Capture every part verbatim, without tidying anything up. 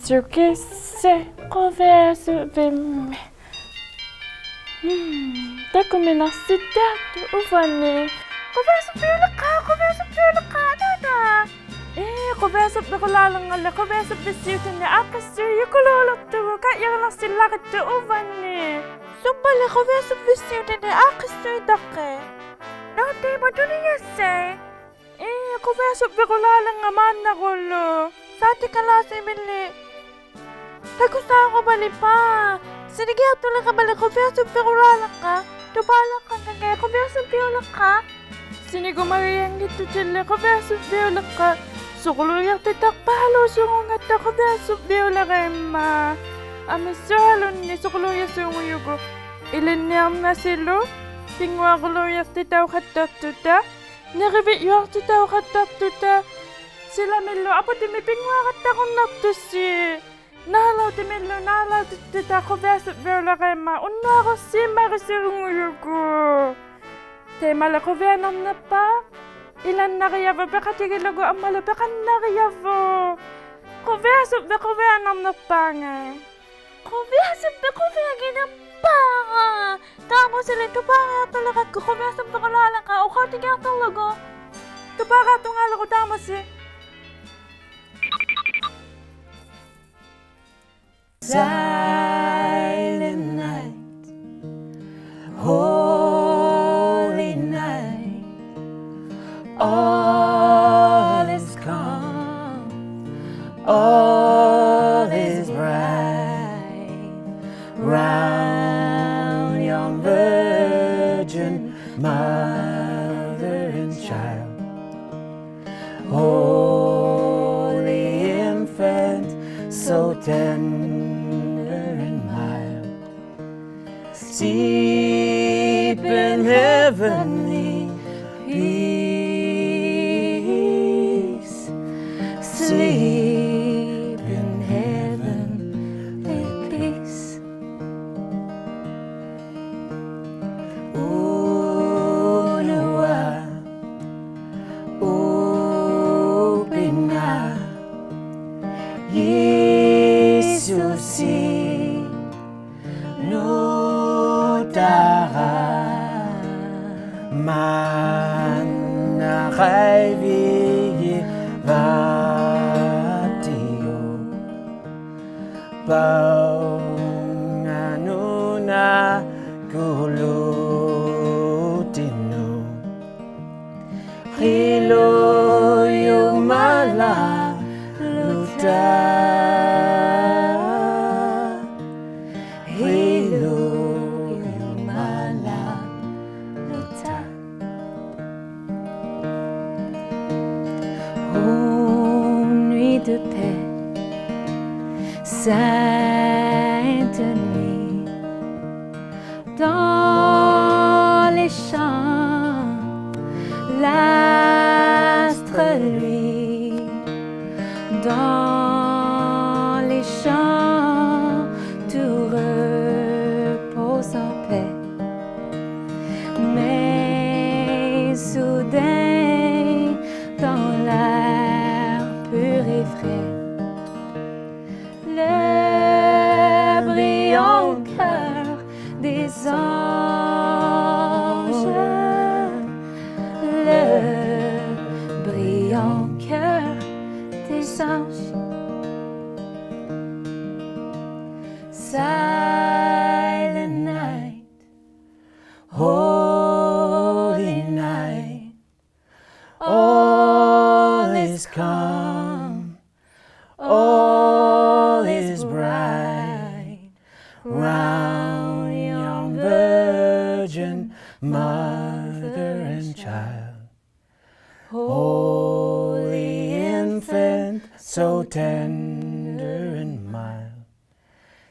ᕿᕕᐊᓱᕿᓯ ᖁᕕᐊᓱᕝᕕᒻᒥ. ᒻᒻ, ᑕᑯᒥᓇᖅᓯᑦᑎᐊᖅᑐᖅ ᐅᕙᓂ. ᖁᕕᐊᓱᕝᕕᐅᓕᖅᑲ, ᖁᕕᐊᓱᕝᕕᐅᓕᖅᑲ, ᑕᑕ. ᐄ, ᖁᕕᐊᓱᕝᕕᕈᓛᓕᕐᖓᓕ, ᖁᕕᐊᓱᕝᕕᔅᓯᐅᑎᓂᒃ ᐋᖅᑭᔅᓱᐃᔪᑯᓘᓕᖅᑐᒍᑦ, ᑲᔾᔨᕈᓐᓇᖅᓯᓪᓚᕆᑦᑐᖅ ᐅᕙᓂ. ᓱᒻᒪᓕ ᖁᕕᐊᓱᕝᕕᔅᓯᐅᑎᓂᒃ ᐋᖅᑭᔅᓱᐃᑕᖅᑭᑦ? ᓇᐅᒃ ᑕᐃᒪ ᑐᓂᔭᔅᓭᑦ. ᐄ, ᖁᕕᐊᓱᕝᕕᕈᓛᓕᕐᖓᑦ ᒫᓐᓇᕈᓗᒃ. ᓵᑎᑲᓛᓯᒥᓕ ᑕᑯᓵᕈᒪᓕᖅᐹ. ᓯᓂᒋᐊᖅᑐᓕᕋᒪᓕ ᖁᕕᐊᓱᕝᕕᕈᓛᓕᖅᑲ. ᑐᐹᓕᖅᑲᖓ ᖁᕕᐊᓱᕝᕕᐅᓕᖅᑲ. ᓯᓂᒍᒪᒋᔭᙱᑦᑐᑎᓪᓕ ᖁᕕᐊᓱᕝᕕᐅᓕᖅᑲ. ᓱᑯᓘᔭᖅᑎᑕᖅᐹᓘᓲᖑᖓᑦᑕ ᖁᕕᐊᓱᕝᕕᐅᓕᕋᐃᒻᒪ. ᐊᒥᓱᐊᓗᓐᓂ ᓱᑯᓘᔭᓲᖑᔪᒍᑦ. ᐃᓕᓐᓂᐊᕐᓇᓯᓗ ᐱᙳᐊᕈᓘᔭᖅᑎᑕᐅᖃᑦᑕᖅᑐᑕ. ᓂᕆᕕᔾᔪᐊᖅᑎᑕᐅᖃᑦᑕᖅᑐᑕ. ᓯᓚᒥᓪᓗ ᐊᐳᑎᒥᒃ ᐱᙳᐊᖃᑦᑕᕈᓐᓇᖅᑐᓯ. ᓈᓚᐅᑎᒥᓪᓗ ᓈᓚᐅᑎᑦᑎᑕ ᖁᕕᐊᓱᕝᕕᐅᓕᕋᐃᒻᒪ ᐅᓐᓄᐊᕈᖅᓯᒪᕆᓲᖑᔪᒍᑦ. ᑕᐃᒪᓕ ᖁᕕᐊᓇᕐᓂᖅᐹᖅ. ᐃᓚᓐᓇᕆᔭᕗᑦ ᐱᖃᑎᒋᓪᓗᒍ ᐊᒻᒪᓗ ᐱᖃᓐᓇᕆᔭᕗᑦ. ᖁᕕᐊᓱᕝᕕᖅ ᖁᕕᐊᓇᕐᓂᖅᐹᖓᐃ. ᖁᕕᐊᓱᕝᕕᖅ ᖁᕕᐊᒋᓇᖅᐹᖓ. ᑕᒪᓗᓯᓕ ᑐᐹᕆᐊᖅᑐᓕᕋᒃᑯ ᖁᕕᐊᓱᕝᕕᕈᓛᓕᖅᑲ ᐅᖃᐅᑎᒋᐊᖅᑐᕐᓗᒍ. ᑐᐹᕆᐊᖅᑐᖔᓗᒍ ᑕᒪᓗᓯ. Silent night, holy night, all is calm, all is bright, round yon Virgin Mother and Child. Holy infant, so tender and mild, steep in heavenly peace, sleep in heavenly peace. ᐅᓄᐊᖅ ᐅᐱᖓ ᔩᓱᓰ ᓄᑕᕋ ᒫᓐᓇᖃᐃᕕᒋᕙᑎᐅᒃ ᐸᐅᖓ ᓄᓇᒃᑯᓗᑎᓄᑦ. ᕿᓗᔪᒪᓚᓗᑕ. ᕿᓗᔪᒪᓚᓗᑕ. Ô nuit de paix, sainte nuit, dans les champs, l'astre luit, dans les champs, tout repose en paix. Mais soudain, dans l'air pur et frais, le brillant cœur des anges, le brillant cœur des anges. Silent night, holy night, all is calm, all is bright, round yon Virgin Mother and child, holy infant, so tender and mild,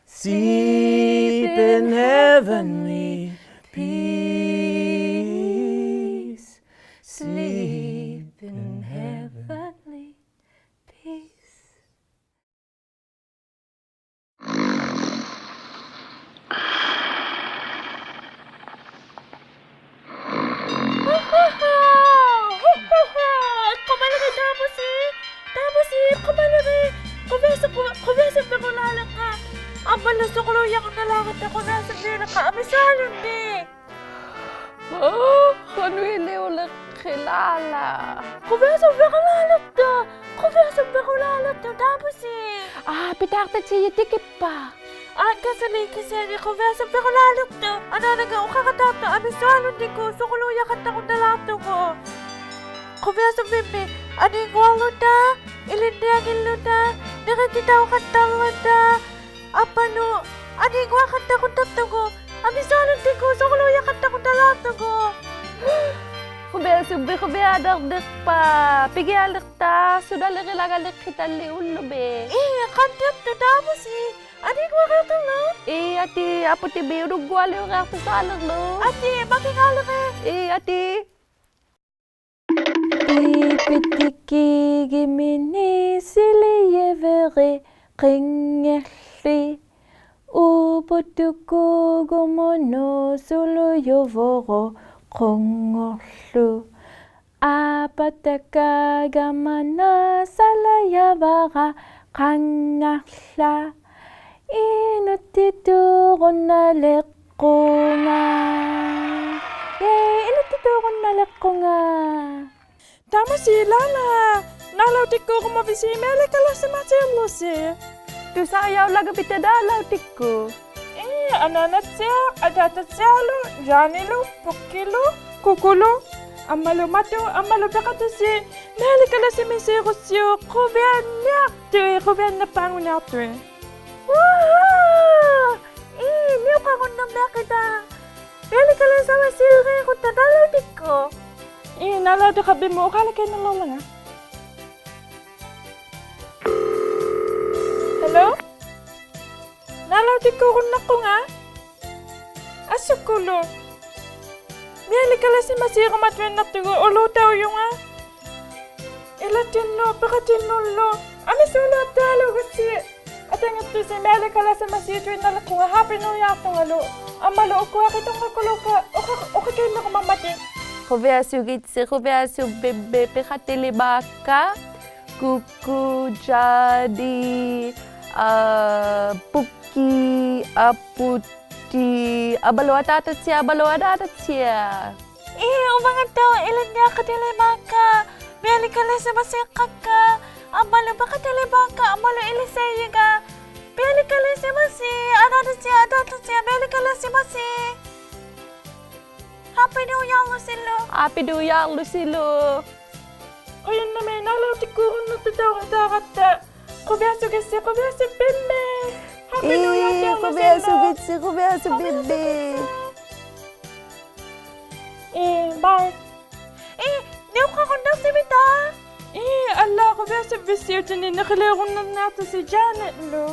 sleep in heavenly peace, sleep in heavenly peace. ᖁᕼᕼᕼ! ᖁᕼᕼᕼ! ᐃᒃᑯᒪᓕᕆᑦ ᑖᒧᓯ! ᑖᒧᓯ, ᐃᒃᑯᒪᓕᕆᑦ! ᖁᕕᐊᓱᒃ-, ᖁᕕᐊᓱᕝᕕᒍᓛᓕᕋ! ᐊᒻᒪᓗ ᓱᑯᓘᔭᖅ ᐅᓇᓛᕋᑦᑕ ᖁᕕᐊᓱᕝᕕᓪᓕᕋ ᐊᒥᓱᐊᓗᓐᓂᒃ! ᖁᓄᐃᓕᐅᓕᖅᑭᓛᓚ. ᖁᕕᐊᓱᕝᕕᒍᓛᓕᖅᑐᖅ, ᖁᕕᐊᓱᕝᕕᒍᓛᓕᖅᑐᖅ, ᑖᒧᓯ. ᐋ, ᐱᑖᖅᑕᑦᓯᐊᔪᖅ ᑎᑭᑉᐸ. ᐋ, ᑲᓱᓕ ᑭᓯᐊᓂ ᖁᕕᐊᓱᕝᕕᒍᓛᓕᖅᑐᖅ, ᐊᓈᓇᒐ ᐅᖃᕋᑖᖅᑐᖅ ᐊᒥᓱᐊᓗᓐᓂᒃᑯᑦ ᓱᑯᓘᔭᖃᑦᑕᕈᓐᓇᓛᖅᑐᒍᑦ. ᖁᕕᐊᓱᕝᕕᒻᒥ ᐊᓃᙳᐊᕐᓗᑕ, ᐃᓕᓐᓂᐊᖏᓪᓗᑕ, ᓂᕆᑎᑕᐅᖃᑦᑕᕐᓗᑕ, ᐊᒻᒪᓗ ᐊᓃᙳᐊᖃᑦᑕᕈᓐᓇᖅᑐᒍᑦ, ᐊᒥᓱᐊᓗᓐᓂᒃᑯᑦ ᓱᑯᓘᔭᖃᑦᑕᕈᓐᓇᓛᖅᑐᒍᑦ. ᖁᕕᐊᓱᕝᕕᒃ, ᖁᕕᐊᓇᕐᓂᖅᐹᖅ, ᐱᒋᐊᓕᖅᑕ, ᓱᓇᓕᕆᓚᖓᓕᖅᑭᑕᓕ ᐅᓪᓗᒥ. ᐄ, ᖃᓐᓂᖅᑐᖅ ᑖᒧᓯ, ᐊᓃᙳᐊᕆᐊᖅᑐᓗ. ᐄ, ᐊᑏ, ᐊᐳᑎᒥ ᐅᓄᙳᐊᓕᐅᕆᐊᖅᑐᓴᓕᕐᓗ. ᐊᑏ, ᒪᑭᖓᓕᕆᑦ. ᐄ, ᐊᑏ. ᐃᐱᑎᑭᒋᒥᓂ ᓯᓕᔨᕕᕆᖅᑭᖏᖅᖠ, ᐅᐳᑐᑯᒍᒧᓄ ᓱᓗᔪᕗᕈ ᖁᖑᖅᖢ. ᐊᐸᑕᑲᒐᒪᓇ ᓴᓚᔭᕙᕋ ᖃᖓᖅᖠᖅ. ᐃᓄᑦᑎᑑᕈᓐᓇᓕᖅᑯᖓ. ᐄ, ᐃᓄᑦᑎᑑᕈᓐᓇᓕᖅᑯᖓ. ᑖᒧᓯ, ᓛᓚ, ᓈᓚᐅᑎᒃᑰᕈᒪᕕᓯ ᒥᐊᓕᑲᓚᓯᒪᓰᓪᓗᓯ? ᑐᓵᔭᐅᓚᖓᕕᑕ ᓈᓚᐅᑎᒃᑯᑦ. ᐄ, ᐊᓈᓇᑦᓯᐊᖅ, ᐊᑖᑕᑦᓯᐊᓗ, ᔮᓂᓗ, ᐳᒃᑭᓗ, ᑯᑯᓗ, ᐊᒻᒪᓗ ᒪᑐ, ᐊᒻᒪᓗ ᐱᖃᑎᓯ ᒥᐊᓕᑲᓚᓯᒪᓰᕈᓯᐅᒃ ᖁᕕᐊᓐᓂᐊᖅᑐᐃᑦ, ᖁᕕᐊᓇᖅᐹᖑᓂᐊᖅᑐᐃᑦ. ᐅᕼᐋ! ᐄ, ᓂᐅᖃᕈᓐᓇᕐᓂᐊᖅᑭᑕ. ᒥᐊᓕᑲᓚᓯᒪᓰᕈᑦᑕ ᓈᓚᐅᑎᒃᑯᑦ. ᐄ, ᓈᓚᐅᑎᖃᕐᕕᒻᒧᑦ ᐅᖄᓚᑲᐃᓐᓇᓚᐅᕐᓚᖓ. Hello? ᓈᓚᐅᑎᒃᑰᕈᓐᓇᖅᑯᖓ? ᐊᓱᑯᓗ. ᒥᐊᓕᑲᓚᓯᒪᓰᕈᒪᑐᐃᓐᓇᖅᑐᒍᑦ ᐅᓘᑕᐅᔪᖓ. ᐃᓚᑎᓐᓄᑦ, ᐱᖃᑎᓐᓄᓪᓗ, ᐊᒥᓱᐊᓛᖅᑖᓘᒐᔅᓯ. ᐊᑕᖏᖅᑐᓯ ᒥᐊᓕᑲᓚᓯᒪᓰᑐᐃᓐᓇᓕᖅᑯᖓ Happy New Year-ᑐᖓᓗ. ᐊᒻᒪᓗ ᐅᑯᐊ ᕿᑐᕐᖓᑯᓗᒃᑲ ᐅᖃ-, ᐅᖃᑲᐃᓐᓇᕈᒪᒻᒪᑎᒃ. ᖁᕕᐊᓱᒋᑦᓯ, ᖁᕕᐊᓱᕝᕕᒻᒥ ᐱᖃᑎᓕᒫᒃᑲ. ᑯᑯ, ᔮᓂ, ᐋ, ᐳᒃᑭ, ᐊᐳ- ᑏ, ᐊᒻᒪᓗ ᐊᑖᑕᑦᓯᐊᖅ, ᐊᒻᒪᓗ ᐊᓈᓇᑦᓯᐊᖅ. ᐄ, ᐅᕙᖓᑦᑕᐅᖅ ᐃᓕᓐᓂᐊᖃᑎᓕᒫᒃᑲ, ᒥᐊᓕᑲᓚᓯᒪᓰᖅᑲᒃᑲ, ᐊᒻᒪᓗ ᐱᖃᑎᓕᒫᒃᑲ, ᐊᒻᒪᓗ ᐃᓕᓴᐃᔨᖓ. ᒥᐊᓕᑲᓚᓯᒪᓰ, ᐊᓈᓇᑦᓯᐊᖅ, ᐊᑖᑕᑦᓯᐊᖅ, ᒥᐊᓕᑲᓚᓯᒪᓰ. Happy New Year-ᓗᓯᓗ. Happy New Year-ᓗᓯᓗ. ᖁᔭᓐᓇᒦᒃ ᓈᓚᐅᑎᒃᑰᕈᓐᓇᖅᑐᖅᑕᐅᖃᑦᑕ. ᖁᕕᐊᓱᒋᑦᓯ, ᖁᕕᐊᓱᕝᕕᒻᒥ. Happy New Year, ᐄ, ᖁᕕᐊᓱᒋᑦᓯ, ᖁᕕᐊᓱᕝᕕᒻᒥ. ᐄ, bye. ᐄ, ᓂᐅᖃᕈᓐᓇᖅᓯᕕᑕ. ᐄ, ᐊᓪᓛ ᖁᕕᐊᓱᕝᕕᑦᓯᐅᑎᓂᒃ ᓂᕿᓕᐅᕈᓐᓇᕐᓂᐊᖅᑐᓯ ᔮᓂᓪᓗ.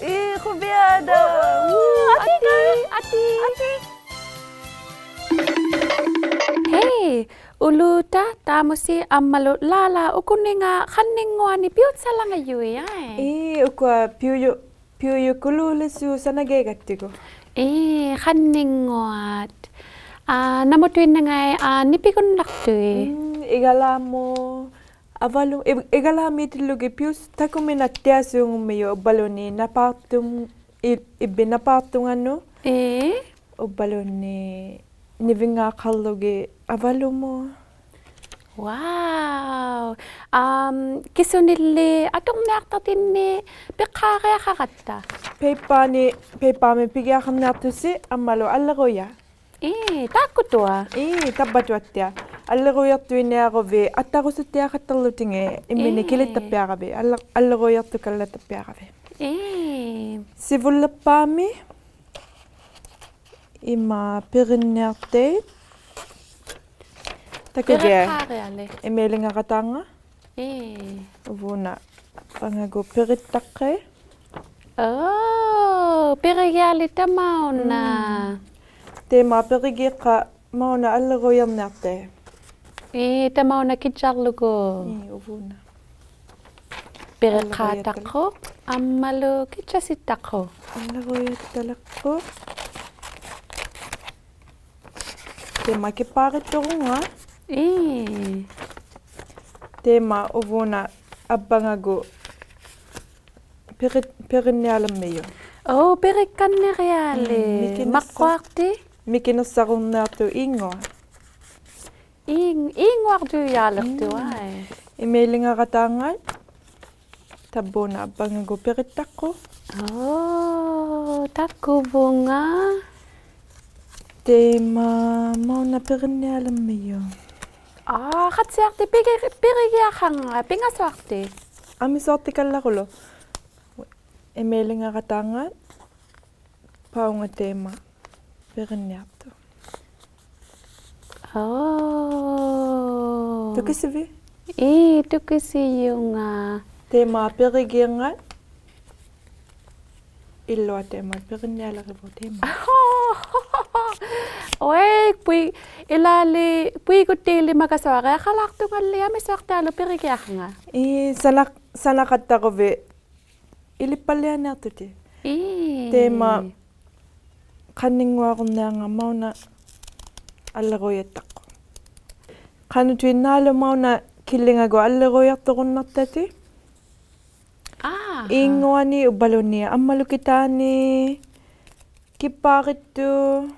ᐄ, ᖁᕕᐊᓇᖅ. ᐅᕼᐆ, ᐊᑏ, ᐊᑏ, ᐊᑏ. Hey, ᐅᓘᑕ, ᑖᒧᓯ, ᐊᒻᒪᓗ ᓛᓚ, ᐅᑯᓂᖓ ᖃᓐᓂᙳᐊᓂᒃ ᐱᐅᑦᓴᓚᖓᔪᐃᑦ, ᐊᐃ? ᐄ, ᐅᑯᐊ ᐱᐅᔪ-, ᐱᐅᔪᑯᓘᓕᓲᑦ ᓴᓇᒋᐊᖃᑦᑕᒍ. ᐄ, ᖃᓐᓂᙳᐊᑦ. ᐋ, ᓇᒧᑐᐃᓐᓇᖓᐃ, ᐋ, ᓂᐱᒍᓐᓇᖅᑐᐃᑦ. ᒻᒻ, ᐃᒐᓛᒧᑦ, ᐊᕙᓗ-, ᐃ-, ᐃᒐᓛᒦᑎᓪᓗᒋᑦ ᐱᐅᔅ-, ᑕᑯᒥᓇᑦᑎᐊᓲᖑᒻᒥᔪᖅ ᐅᕝᕙᓘᓐᓃᑦ ᓇᐹᖅᑐᖕ-, ᐃ-, ᐃᕝᕕᑦ ᓇᐹᖅᑐᖓᓄᑦ. ᐄ. ᐅᕝᕙᓘᓐᓃᑦ ᓂᕕᙶᖃᕐᓗᒋᑦ ᐊᕙᓗᒧᑦ. Wow. ᐊᒻ, ᑭᓱᓂᓪᓕ ᐊᑐᕐᓂᐊᖅᑕᖅᑎᓐᓂᒃ ᐱᖅᑳᕆᐊᖃᕋᑦᑕ? ᐸᐃᑉᐹᓂᒃ, ᐸᐃᑉᐹᒥᒃ ᐱᒋᐊᖃᕐᓂᐊᖅᑐᓯ ᐊᒻᒪᓗ ᐊᓪᓕᕈᔮᖅ. ᐄ, ᑖᒃᑯᑐᐊᖅ? ᐄ, ᑕᕝᕙᑐᐊᑦᑎᐊᖅ. ᐊᓪᓕᕈᔭᖅᑐᐃᓐᓂᐊᕈᕕᑦ ᐊᑦᑕᕈᓱᑦᑎᐊᖃᑦᑕᕐᓗᑎᖓᐃ ᐃᒻᒥᓂᒃ ᐄ. ᑭᓕᑦᑕᑉᐱᐊᕋᕕᑦ, ᐊᓪᓚ-, ᐊᓪᓕᕈᔭᖅᑐᑲᓪᓚᑦᑕᑉᐱᐊᕋᕕᑦ. ᐄ. ᓯᕗᓪᓕᖅᐹᒥᒃ ᐃᒫᒃ ᐱᕆᓐᓂᐊᖅᑕᐃᑦ. ᑕᑯᒋᐊ. ᐱᕆᖅᑳᕆᐊᓕᒃ. ᐃᒪᐃᓕᖓᕋᑖᖓ. ᐄ. ᐅᕘᓇ ᐊᑉᐸᖓᒍᑦ ᐱᕆᑦᑕᖅᑭᑦ. ᐆ, ᐱᕆᒋᐊᓕᒃ ᑕᒪᐅᓇ. ᒻᒻ. ᑕᐃᒪ ᐱᕆᒌᖅᑲᑦ ᒪᐅᓇ ᐊᓪᓕᕈᔭᕐᓂᐊᖅᑕᐃᑦ. ᐄ, ᑕᒪᐅᓇ ᑭᑦᔭᕐᓗᒍ. ᐄ, ᐅᕘᓇ. ᐱᕆᖅᑳᖅᑕᖅᑯᖅ, ᐊᒻᒪᓗ ᑭᑦᔭᓯᑦᑕᖅᑯᖅ. ᐊᓪᓕᕈᔭᑦᑕᓕᖅᑯᖅ. ᑕᐃᒪ ᑭᑉᐹᕆᑦᑐᕈᖓ. ᐄ. ᑕᐃᒪ ᐅᕘᓇ ᐊᑉᐸᖓᒍᑦ ᐱᕆ-, ᐱᕆᓐᓂᐊᓕᕐᒥᔪᖅ. ᐆ, ᐱᕆᒃᑲᓐᓂᕆᐊᓕᒃ. ᒻᒻ, ᒥᑭᓂᖅᓴ-, ᒪᕐᕈᐊᖅᑎ. ᒥᑭᓂᖅᓴᕈᕐᓂᐊᖅᑐᖅ ᐃᙳᐊᖅ. ᐃᓐ-, ᐃᙳᐊᖅᑑᔮᓕᖅᑐᖅ, ᒻᒻ. ᐊᐃ. ᐃᒪᐃᓕᖓᕋᑖᖓᑦ. ᑕᕝᕘᓇ ᐊᑉᐸᖓᒍᑦ ᐱᕆᑦᑕᖅᑯᖅ. ᐆ, ᑕᑯᕗᖓ. ᑕᐃᒪ ᒪᐅᓇ ᐱᕆᓐᓂᐊᓕᕐᒥᔪᖅ. ᐋ, ᖃᑦᓯᐊᖅᑎ ᐱᕆ-, ᐱᕆᒋᐊᖃᕐᖓᑦ, ᐱᖓᓱᐊᖅᑎ. ᐊᒥᓱᐊᖅᑎᑲᓪᓚᕈᓗᒃ. ᐃᒪᐃᓕᖓᕋᑖᖓᑦ. ᐸᐅᖓ ᑕᐃᒪ ᐱᕆᓐᓂᐊᖅᑐᖅ. ᐆ. ᑐᑭᓯᕕᑦ? ᐄ, ᑐᑭᓯᔪᖓ. ᑕᐃᒪ ᐱᕆᒌᖓᑦ. ᐃᓪᓗᐊ ᑕᐃᒪ ᐱᕆᓐᓂᐊᓕᕆᕗᖅ ᑕᐃᒪ. ᐅᐊᐃ, ᐳᐃ-, ᐃᓛᓕ, ᐳᐃᒍᑦᑕᐃᓕᒪᒐᓱᐊᕆᐊᖃᓛᖅᑐᖓᓕ ᐊᒥᓱᐊᖅᑕᓗ ᐱᕆᒋᐊᖃᕐᖓᑦ. ᐄ, ᓴᓇᖅ-, ᓴᓇᖃᑦᑕᕈᕕᑦ. ᐃᓕᑉᐸᓪᓕᐊᓂᐊᖅᑐᑎᑦ. ᐄ. ᑕᐃᒪ ᖃᓐᓂᙳᐊᕈᕐᓂᐊᕐᖓᑦ ᒪᐅᓇ ᐊᓪᓕᕈᔭᑦᑕᖅᑯᖅ. ᖃᓄᑐᐃᓐᓈᓗᒃ ᒪᐅᓇ ᑭᓪᓕᖓᒍᑦ ᐊᓪᓕᕈᔭᖅᑐᕈᓐᓇᖅᑕᑎᑦ. ᐋ. ᐃᙳᐊᓂᒃ ᐅᕝᕙᓘᓐᓃᑦ ᐊᒻᒪᓗᑭᑖᓂᒃ ᑭᑉᐹᕆᑦᑐᖅ.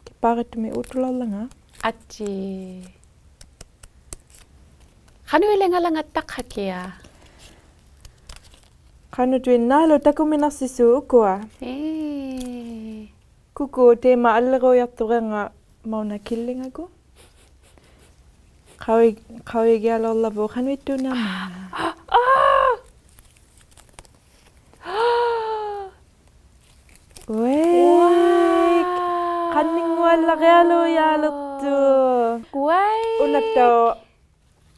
ᑭᑉᐹᕆᑦᑐᒥᒃ ᐆᑦᑐᓚᐅᕐᓚᖓ. ᐊᑏ. ᖃᓄᐃᓕᖓᓚᖓᑦᑕᖅᑲᑭᐊᖅ. ᖃᓄᑐᐃᓐᓈᓗᒃ ᑕᑯᒥᓇᖅᓯᓲᑦ ᐅᑯᐊ. ᐄ. ᑯᑯ ᑕᐃᒪ ᐊᓪᓕᕈᔭᖅᑐᕆᐊᕐᖓᑦ ᒪᐅᓇ ᑭᓪᓕᖓᒍᑦ. ᖃᐅᔨ-, ᖃᐅᔨᒋᐊᓚᐅᕐᓚᕗᑦ ᖃᓄᐃᑦᑑᓐᓃᕐᒪᖔᑦ. ᐋ! ᐅᐊᐃ. ᐅᐊᐃ. ᖃᓐᓂᙳᐊᓪᓚᕆᐊᓘᔮᓕᖅᑐᖅ. ᐅᐊᐃ. ᐅᓇᑦᑕᐅᖅ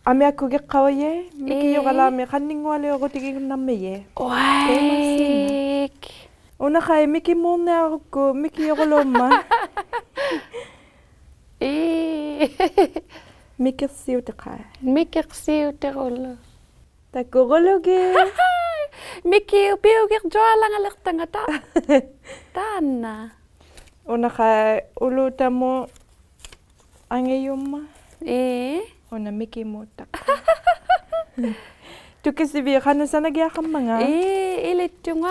ᐊᒥᐊᒃᑯᒋᖅᑲᐅᔭᐃᑦ, ᒥᑭᔪᕋᓛᒥᒃ ᖃᓐᓂᙳᐊᓕᐅᕈᑎᒋᒍᓐᓇᕐᒥᔭᐃᑦ. ᐅᐊᐃ. ᑕᐃᒪᔅᓯᓐᓇ. ᐅᓇᖃᐃ ᒥᑭᒨᕐᓂᐊᕈᒃᑯ, ᒥᑭᔪᕈᓘᒻᒪᑦ. ᐄ. ᒥᑭᖅᓯᐅᑎᖃᐃ. ᒥᑭᖅᓯᐅᑎᕈᓗᒃ. ᑕᑯᕈᓗᒋᑦ. ᒥᑭᐅᑉ ᐱᐅᒋᕐᔪᐊᓚᖓᓕᖅᑕᖓ ᑖ-, ᑖᓐᓇ. ᐅᓇᖃᐃ ᐅᓘᑕᒧᑦ ᐊᖏᔪᒻᒪᑦ. ᐄ. ᐅᓇ ᒥᑭᒨᖅᑕᖅ. ᑐᑭᓯᕖᑦ ᖃᓄᖅ ᓴᓇᒋᐊᖃᕐᒪᖔᑦ? ᐄ, ᐃᓕᑦᑐᖓ.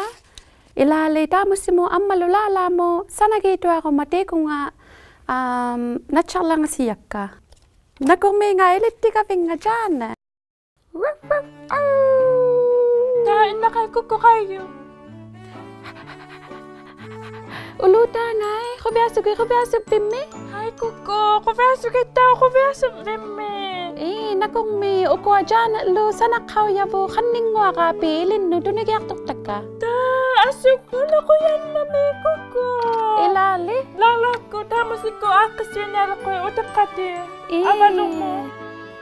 ᐃᓛᓕ ᑖᒧᓯᒧᑦ ᐊᒻᒪᓗ ᓛᓚᒧᑦ ᓴᓇᒌᑐᐊᕈᒪ ᑕᐃᑯᖓ, ᐊᒻ, ᓇᑦᓴᓚᖓᓯᔭᒃᑲ. ᓇᑯᕐᒦᖓᐃ ᐃᓕᑦᑎᒐᕕᙵ ᔮᓇ. ᑖ ᐃᓐᓇᖃᐃ ᑯᑯ ᖃᐃᔪᖅ. ᐅᓘᑖᖓᐃ, ᖁᕕᐊᓱᒋᑦ, ᖁᕕᐊᓱᕝᕕᒻᒥ. ᕼᐊᐃ ᑯᑯ, ᖁᕕᐊᓱᒋᑦᑕᐅᖅ, ᖁᕕᐊᓱᕝᕕᒻᒥ. ᐄ, ᓇᑯᕐᒦᒃ ᐅᑯᐊ ᔮᓇᓪᓗ ᓴᓇᖅᑲᐅᔭᕗᑦ ᖃᓐᓂᙳᐊᕌᐱᒃ ᐃᓕᓐᓄᑦ ᑐᓂᒋᐊᖅᑐᖅᑕᒃᑲ. ᑖ, ᐊᓱ ᐅᓇ ᖁᔭᓐᓇᒦᒃ ᑯᑯ. ᐃᓛᓕ. ᓛᓚᒃᑯ, ᑖᒧᓯᒃᑯᑦ ᐋᖅᑭᒃᓯᐅᓂᐊᓕᖅᑯᐃᑦ ᐅᑎᖅᑲᑎᒃ. ᐄ. ᐊᕙᓗᒧᑦ.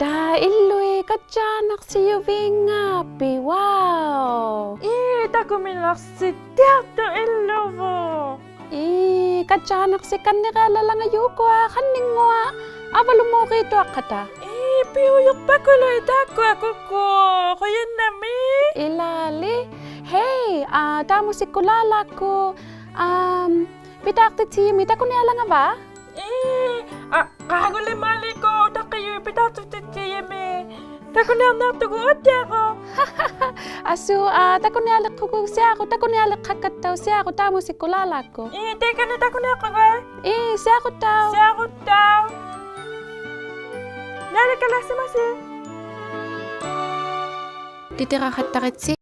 ᑖ ᐃᓪᓗᐃᑦ ᑲᔾᔮᓇᖅᓯᔪᕕᙵᐱᑦ, wow. ᐄ, ᑕᑯᒥᓇᖅᓯᑦᑎᐊᖅᑐᖅ ᐃᓪᓗᕗᑦ. ᐄ, ᑲᔾᔮᓇᖅᓯᒃᑲᓐᓂᕆᐊᓚᓚᖓᔪᖅ ᐅᑯᐊ ᖃᓐᓂᙳᐊᑦ ᐊᕙᓗᒨᕇᑐᐊᖅᑲᑕ. ᐄ, ᐱᐅᔪᖅᐸᑯᓗᐃᑦ ᑖᒃᑯᐊ ᑯᑯ, ᖁᔭᓐᓇᒦᒃ. ᐃᓛᓕ, ᕼᐊᐃ, ᐋ, ᑖᒧᓯᒃᑯᑦ ᓛᓚᒃᑯᑦ, ᐊᒻ, ᐱᑖᖅᑎᑦᓯᔨᒥᒃ ᑕᑯᓂᐊᓚᖓᕚ? ᐄ, ᐋ, ᖃᖁᓕᒫᓕᒃᑯᑦ ᐅᑕᖅᑭᔪᐃᑦ ᐱᑖᖅᑎᑦᓯᔨᒥᒃ. ᑕᑯᓂᐊᕐᓂᐊᖅᑐᒍᑦ ᐅᑎᐊᕈ. ᐊᓱ, ᐋ, ᑕᑯᓂᐊᓕᖅᑯᒍᒃ ᓯᐊᕈ, ᑕᑯᓂᐊᓕᖅᑲᒃᑲᑦᑕᐅᖅ ᓯᐊᕈ ᑖᒧᓯᒃᑯᑦ ᓛᓚᒃᑯᑦ. ᐄ, ᑕᐃᑲᓂ ᑕᑯᓂᐊᖅᑯᒍᒃ. ᐄ, ᓯᐊᕈᑦᑕᐅᖅ. ᓯᐊᕈᑦᑕᐅᖅ. ᓈᓚᑲᓚᓯᒪᓯ. ᑎᑎᕋᖃᑦᑕᕆᑦᓯ.